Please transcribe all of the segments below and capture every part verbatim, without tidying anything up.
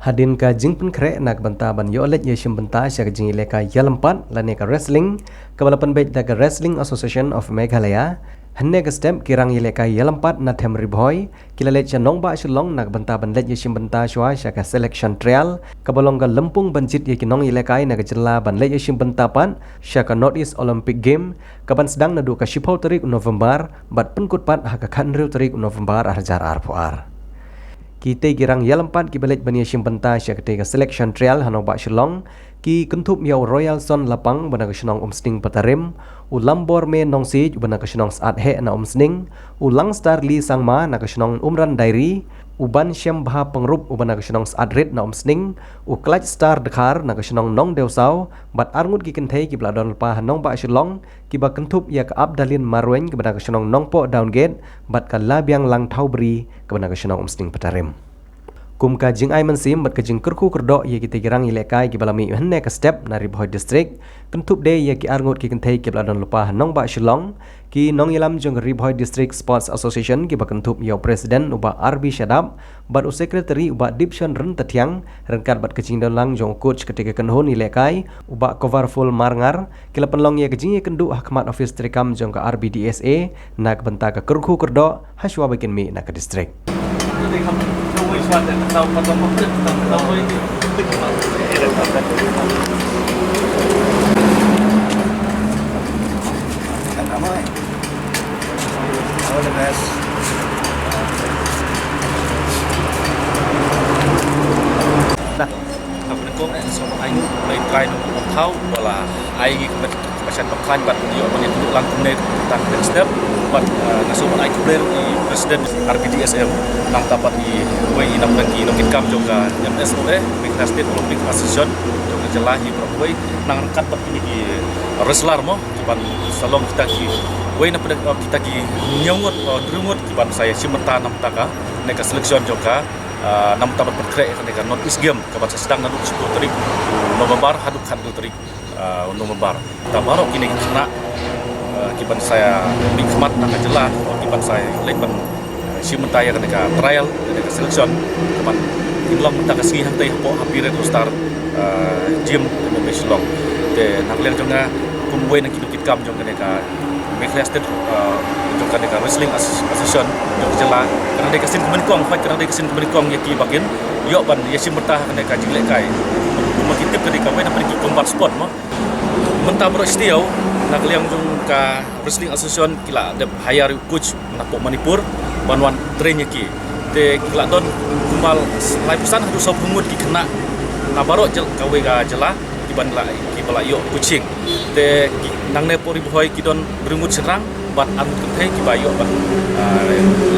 Hadien ka jingpynkhreh na ka bynta ban ïoh leit ïashim bynta sha ka jingïalehkai ïalympat lane ka wrestling, kaba la pynbeit da ka Wrestling Association of Meghalaya, hynne ka step ki rang ïalehkai ïalympat na them Ri Bhoi ki la leit sha nongbah Shillong na ka bynta ban leit ïashim bynta shuwa sha ka selection trial, kaba long ka lympung ban jied ïa ki nongïalehkai na ka jylla ban leit ïashim bynta pat sha ka North East Olympic Game, kaban sdang naduh ka shiphew tarik u November bad pynkut pat ha ka khathynriew tarik u November ar hajar arphew ar. Kitei ki rang ïalympat kiba leit ban ïashim bynta sha katei ka selection trial ha nongbah Shillong ki kynthup ïa u Royalson Lapang uba na ka shnong Umsning Patarim, u Lamborme Nongsiej uba na ka shnong Syiatheh na Umsning, u Langstar Lee Sangma na ka shnong Umran Diary, u Banshembha Pangrup uba na ka shnong Syiatrit na Umsning, u Klatstar Dkhar na ka shnong Nongdewsaw, bad arngut ki kynthei kiba la don lypa ha nongbah Shillong, kiba kynthup ïa ka Abdalin Marwein kaba na ka shnong Nongpoh Downgate, bad ka Labiang Langthawbri kaba na ka shnong Umsning Patarim. Kum ka jingai mynsiem bad ka jingkyrkhu kyrdoh ïa kitei ki rang ïalehkai kiba la mih hynne ka step na Ri Bhoi District, kynthup de ïa ki arngut ki kynthei kiba la don lypa ha nongbah Shillong, ki nongïalam jong ka Ri Bhoi District Sports Association kiba kynthup ïa u President u Bah R B Shadap bad u Secretary u Bah Dipshon Ryntathiang, ryngkat bad ka jingdon lang jong u coach katei ka kynhun ïalehkai u Bah Coverful Marngar, ki la pynlong ïa ka jingïakynduh ha khmat ophis treikam jong ka R B D S A na ka bynta ka kyrkhu kyrdoh ha shuwa ba kin mih na ka district. All the best. Nga pynlong ïa ka sngewbha ai nguh ïa u Trai Nongpynim Baroh, ba la ai ngi ka met ka shan ba khlaiñ bad ïoh ban ïakynduh lang kumne tang next step. Bad, eh, nga sngewbha ai khublei ruh ïa i President R B D S M, nangta bad iwei i na pdeng ki nongkitkam jong ka M S O A, Meghalaya State Olympic Association jong ka jylla hi baroh kawei, nang ryngkat bad kine ki wrestler mo, kiban sa long kita kiwei na pdeng, eh, kita ki hynñiew ngut, eh, hynriew ngut kiban sa ïashim bynta na bynta kane ka selection jong ka, eh, na bynta ban pynkhreh ïa kane ka North East Game kaban sa sdang naduh shiphew tarik November haduh khathynriew tarik, ah, November. Te baroh kine ki khynnah, ah, kiban sa mihkhmat na ka jylla, kiban sa leit ban, ah, shim bynta ïa kane ka trial, ïa kane ka selection, kaban kin long mynta ka sngi hangtei hapoh Happy Red Rooster, ah, Gym, M M A Shillong. Te na ka liang jong nga kum uwei na ki nongkitkam jong kane ka Meghalaya State, ah, jong kane ka Wrestling As-, Association jong ka jylla, ka dang dei ka sien kaba nyngkong, hooid ka dang dei ka sien kaba nyngkong ïa ki ba kin ïoh ban ïashim bynta ha kane ka jinglehkai. Kumba ki tip ka dei kawei na pdeng ki combat sport mo. Mynta baroh shi taïew na ka liang jong ka Wrestling Association ki la dep hire ïa u coach napoh Manipur ban wan train ïa ki. Te ki la don kumba laiphew san haduh sawphew ngut ki khynnah na baroh jyl-, kawei ka jylla kiban la, kiba la ïoh coaching. Te ki, nangne hapoh Ri Bhoi ki don hynriew ngut shynrang bad arngut kynthei kiba ïoh ban, ah,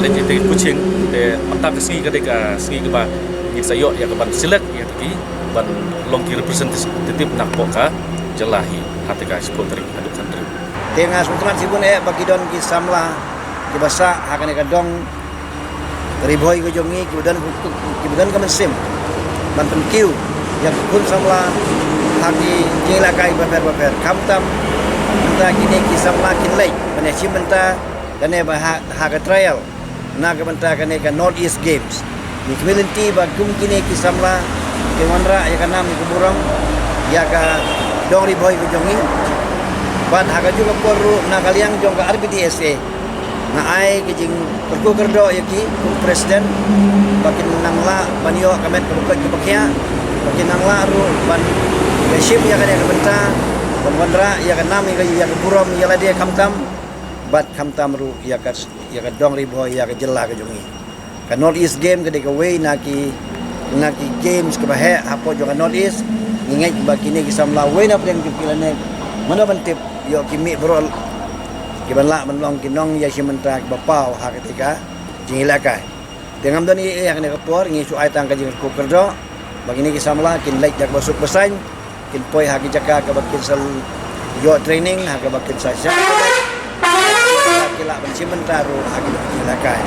leit ïa kata ka coaching. Te mynta ka sngi ka dei ka sngi kaba ngin sa ïoh ïa kaban select ïa kata ki ban long ki representative napoh ka jylla hi ha kata ka shiphew tarik haduh khathynriew. Te nga sngewtynnat shibun eh ba ki don ki samla kiba sah ha kane ka dong Ri Bhoi ka jong ngi, kiba don, kiba don ka mynsiem ban pynkiew ïa ki khun samla ha ki jingïalehkai bapher bapher. Khamtam mynta kine ki samla kin leit ban ïashim bynta lane ba ha, ha ka trial na ka bynta kane ka North East Games. Ngi kyrmen lynti ba kum kine ki samla kin wanrah ïa ka nam ïa ka burom ïa ka dong Ri Bhoi ka jong ngi. Bad ha kajuh ka por ruh na ka liang jong ka R B D S A nga ai ka jingkyrkhu kyrdoh ïa ki kum president ba kin nang lah ban ïoh ka met kaba koit kaba khiah, ba kin nang lah ruh ban ïashim ïa kane ka bynta, ban wanrah ïa ka nam ïa ka, ïa ka burom ïa lade khamtam bad khamtam ruh ïa ka, ïa ka dong Ri Bhoi, ïa ka jylla ka jong ngi. Ka North East Game ka dei kawei na ki, na ki games kaba heh hapoh jong ka North East. Ngi ngeit ba kine ki samla wei na pdeng jong ki lane mano ban tip ïoh ki mih baroh kiban lah ban long ki nongïashim bynta kiba paw ha katei ka jingïalehkai. Te ngam don ei ei ha kane ka por, ngi shu ai tang ka jingkyrkhu kyrdoh ba kine ki samla kin leit da kaba suk ba saiñ, kin poi ha ki jaka kaba kin sa ïoh training, ha kaba kin sa shah, ki lah ban shim bynta ruh ha ki jingïalehkai.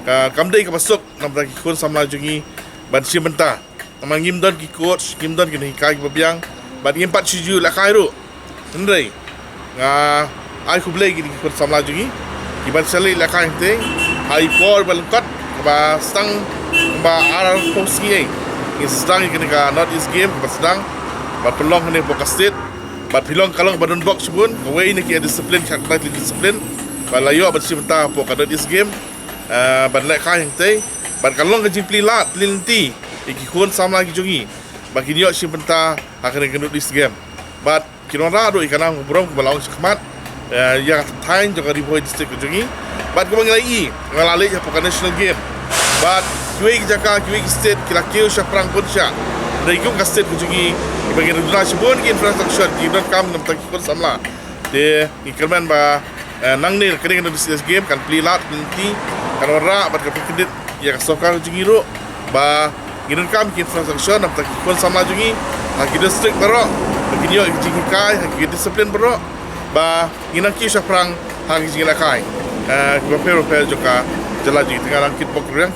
Ka, kam dei kaba suk namar ki khun samla jong ngi ban shim bynta. Namar ngim don ki coach, ngim don ki nonghikai kiba biang, bad ngim pat shu ju lehkai ruh. Hynrei nga ai khublei ïa ki khun samla jong ngi kiban sa leit lehkai hangtei ha i por ba lyngkot kaba sdang ba arphew sngi ei. Ngin sdang ïa kane ka North East Game kaba sdang bad pynlong hangne hapoh ka state. Bad pynlong ka long ba don bok shibun, kawei na ki discipline, ka kata ki discipline ba la ïoh ban shim bynta hapoh ka North East Game, eh, ban lehkai hangtei. Bad ka long ka jingplie lad plie lynti ïa ki khun samla ki jong ngi ba kin ïoh shim bynta ha kane ka North East Game. Bad kin wanrah ruh ïa ka nam ka burom kaba la ong shakhmat, eh, ïa ka thaiñ jong ka Ri Bhoi District ka jong ngi. Bad kumba ngi la ïohi, nga la leit hapoh ka National Game. Bad kiwei ki jaka, kiwei ki state ki la kiew shaphrang bun sha. Hynrei kum ka state ka jong ngi, kiba ngi duna shibun ki infrastructure, ki donkam namar ki khun samla. Te ngi kyrmen ba, eh, nangne kane ka North East Game kan plie lad plie lynti, kan wanrah bad kan pynkyndit ïa ka sorkar ka jong ngi ruh ba ngi donkam ki infrastructure namar ki khun samla jong ngi ha ki district baroh, ba kin ïoh ki jinghikai ha ki discipline baroh, ba ngin nang kiew shaphrang ha ki jingïalehkai, eh, kiba pher ba pher jong ka jylla jong ngi. Te nga Rangkitbok Riang,